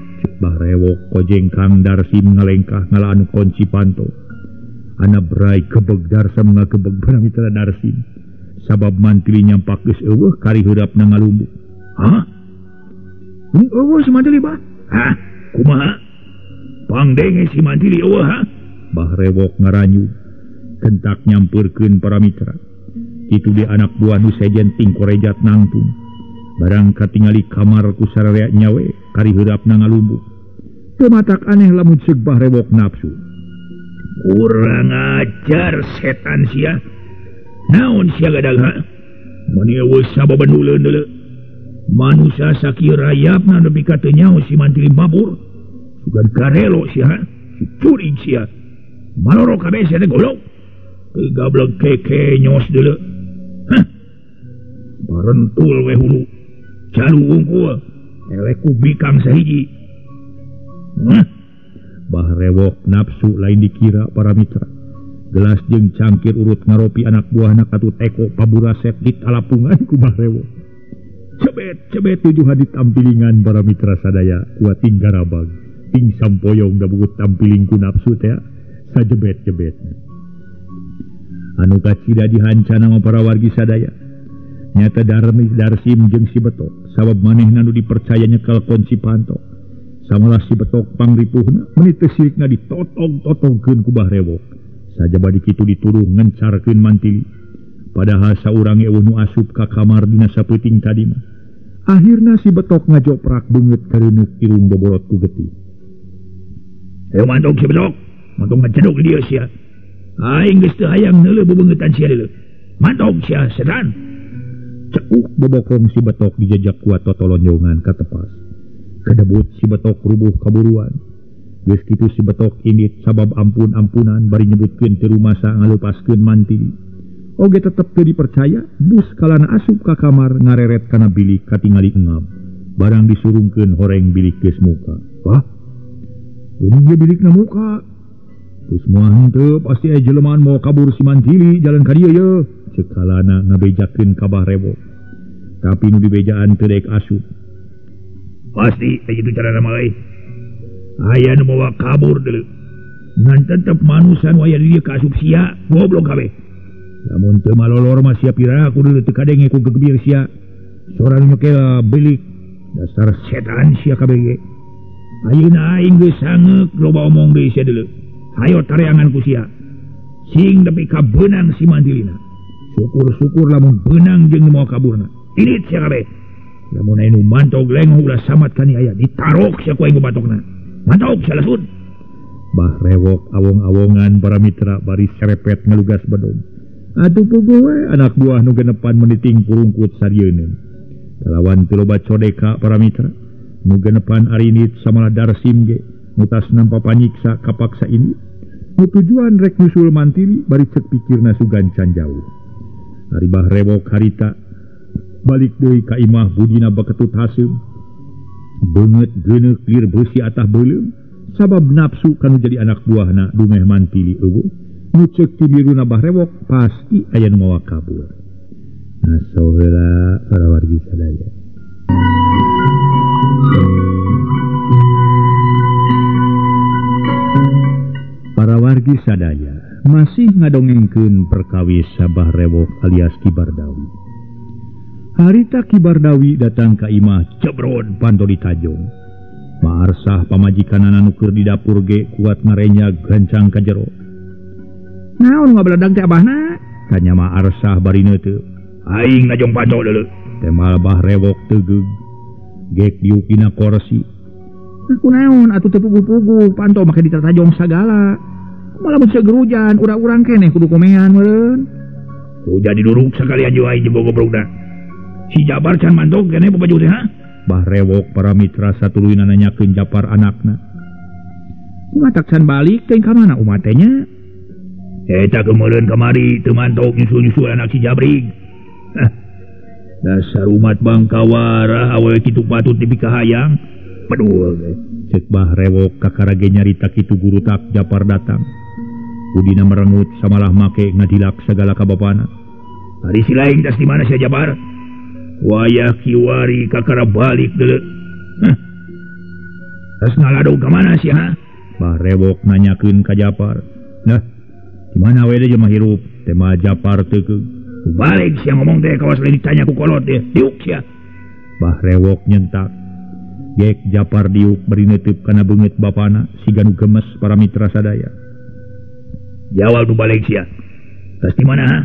Bah Rewok kojeng Kang Darsim ngalengkah ngalaan kunci panto. Ana brai kebeg Darsam ngakebeg paramitra Darsim. Sabab Mantili nyampak geus eueuh kari heurapna ngalumbuk. Hah? Eueuh si Mantili bah? Hah? Kumaha? Pangdenge si Mantili eueuh ha? Bah Rewok ngaranyu. Kentak nyampeurkeun para mitra. Kitu di anak buah nu sejen ting korejat nangtung. Barang katingali kamar ku sararea nyawe kari heurapna ngalumbuk. Teu matak aneh lamun ceuk Bah Rewok nafsu. Kurang ajar setan sia. Naon sia gadag ha? Mun eueuh sababan uleun deuleu. Manusia sakieu rayapna nepi ka teu nyaho si Mantili mabur. Sugan karelo sia ha? Si curig sia. Maloro kabeh sia teh goblok. Gablek keke nyos deuleu. Hah. Barentul we hulu. Calu wungkul. Eleh ku bikang sahiji. Hah. Bah Rewok nafsu lain dikira para mitra. Gelas jeung cangkir urut ngaropi anak buahna katut eko paburasep di talapungan ku Bah Rewok. Cebet-cebet tujuh hadit tampilingan para mitra sadaya kuat ting garabag. Ting sampoyong da bugut tampiling ku nafsu teh sajebet-jebet. Anu kacida dihancana mah para wargi sadaya. Nyata Darmis Darsim jeung si Betok sabab manehna nu dipercaya nyekel kunci panto. Samalah si Betok pangripuhna meuni teu sirikna ditotong-totongkeun ku Bah Rewok. Sajaba dikitu dituduh ngencarkeun Mantili. Padahal saurang eueuh nu asup ka kamar dina sapeuting tadi mah. Akhirna si Betok ngajoprak beungeut kareuneuh irung boborot ku getih. Ayo mantong si Betok, mantong ngacedok di dieu sia. Aing geus teu hayang neuleuh bebeungeutan sia deuleu. Mantong sia setan. Ceuk bobokong si betok dijejak kuat totolonjongan katepas. Kedebut si betok rubuh kaburuan. Geus kitu si betok indit sabab ampun-ampunan bari nyebutkeun teu rumasa ngalepaskeun Mantili. Oge tetep teu dipercaya, bus kalana asup ka kamar ngareret kana bilik katingali engap. Barang disurungkeun horeng bilik geus muka. Wah, geuning ge bilikna muka. Geus moal henteu pasti aya jelema mau kabur si Mantili jalan ka dieu ye. Ceuk kalana ngabejakeun ka Bah Rewok. Tapi nu dibejaan teu daek asup. Pasti aya kitu carana mah euy. Aya nu mawa kabur deuleu. Ngan tetep manusa nu aya di dieu kaasup sia, goblok kabeh. Lamun teu malolor mah sia pira kudu teu kadenge ku gegebir sia. Sora nu nyekel bilik dasar setan sia kabeh ge. Ayeuna aing geus sangeuk loba omong deui sia deuleu. Hayo tareangan ku sia. Sing nepi ka beunang si Mantilina. Syukur-syukur lamun beunang jeung nu mawa kaburna. Indit sia kabeh. Lamun aya nu mantog lengoh ulah samat kani aya ditarok sia ku aing batokna. Mantog sia lasut. Bah Rewok awong-awongan para mitra bari serepet ngalugas bedog. Atuh puguh we anak buah nu genepan meniting purungkut sarieun. Kalawan teu loba codeka para mitra. Nu genepan arinit samalah Darsim ge mutas nampa panyiksa kapaksa ini. Nu tujuan rek nyusul Mantili bari cek pikirna sugan can jauh. Ari Bah Rewok harita balik deui ka imah budina baketut haseum. Beungeut geuneuk lir beusi atah beuleum sabab nafsu kanu jadi anak buahna dumeh Mantili eueuh. Nu ceuk ti biruna Bah Rewok pasti aya nu mawa kabur. Nah heula para wargi sadaya. Para wargi sadaya masih ngadongengkeun perkawis Bah Rewok alias Ki Bardawi. Harita Ki Bardawi datang ka imah cebrod panto ditajong. Maarsah pamajikanana nu keur di dapur ge kuat ngarenya gancang ka jero. Naon ngabeledag teh abahna? Tanya Maarsah bari neuteup. Aing najong panto deuleu. Temal Bah Rewok tegeug. Gek diuk dina korsi. Aku naon atuh teu puguh-puguh panto make ditatajong sagala. Malah mun segerujan urang-urang keneh kudu komean meureun. Hujan diduruk sakalian jeung aing jeung goblokna. Si Jabar can mantog keneh babaju teh ha? Bah Rewok para mitra satuluyna nanyakeun Japar anakna. Kumaha tak can balik teh ka mana umat teh nya? Eta kemeureun kamari teu mantog nyusul-nyusul anak si Jabrig. Hah. Dasar umat bangkawara awewe kitu patut dipikahayang. Bedul ge. Ceuk Bah Rewok kakara ge nyarita kitu gurutak Japar datang. Udina merengut samalah make ngadilak segala ka bapana. Ari si lain tas di mana sia Japar? Wayah kiwari kakara balik deuleu. Hah. Tas ngaladog ka mana sia ha? Bah Rewok nanyakeun ka Japar. Nah, di mana we deui mah hirup? Tema Japar teu balik sia ngomong teh kawas lain ditanya ku kolot teh. Diuk sia. Bah Rewok nyentak. Gek Japar diuk bari neuteub kana beungeut bapana siga nu gemes para mitra sadaya. Jawab nu balik sia. Tas di mana ha?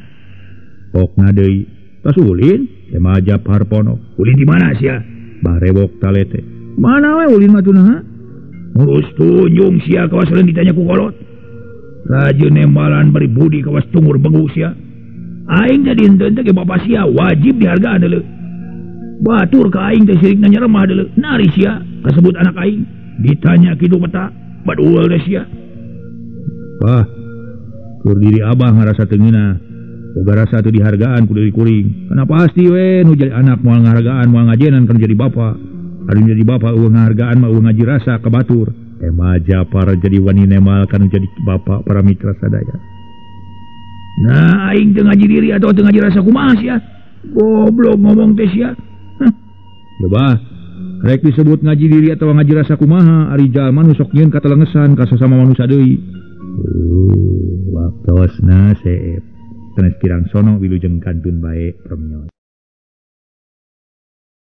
Pokna deui. Tas ulin? Tema Japar pono. Ulin di mana sia? Bah Rewok talete. Mana we ulin mah tunah ha? Ngurus tunjung sia kawas lain ditanya ku kolot. Raja nembalan bari budi kawas tungur begu sia. Aing teh dinten teh ge bapa sia wajib dihargaan deuleu. Batur ka aing teh sirikna nyeremah deuleu. Nari sia kasebut anak aing ditanya kitu peta badul teh sia. Wah, keur diri abah ngarasa teu ngeunah. Boga rasa teu dihargaan ku deui kuring. Kana pasti we nu jadi anak moal ngahargaan moal ngajenan kana jadi bapa. Anu jadi bapa eueuh ngahargaan mah eueuh ngaji rasa ka batur. Tema Japar jadi wani nemal kana jadi bapa para mitra sadaya. Nah aing teu ngaji diri atau teu ngaji rasa kumaha sia? Goblok ngomong teh sia. Hah. Coba rek disebut ngaji diri atau ngaji rasa kumaha ari jalma nu sok nyieun katelengesan ka sasama manusia deui. Waktosna seep. Sanes kirang sono wilujeng kantun bae permios.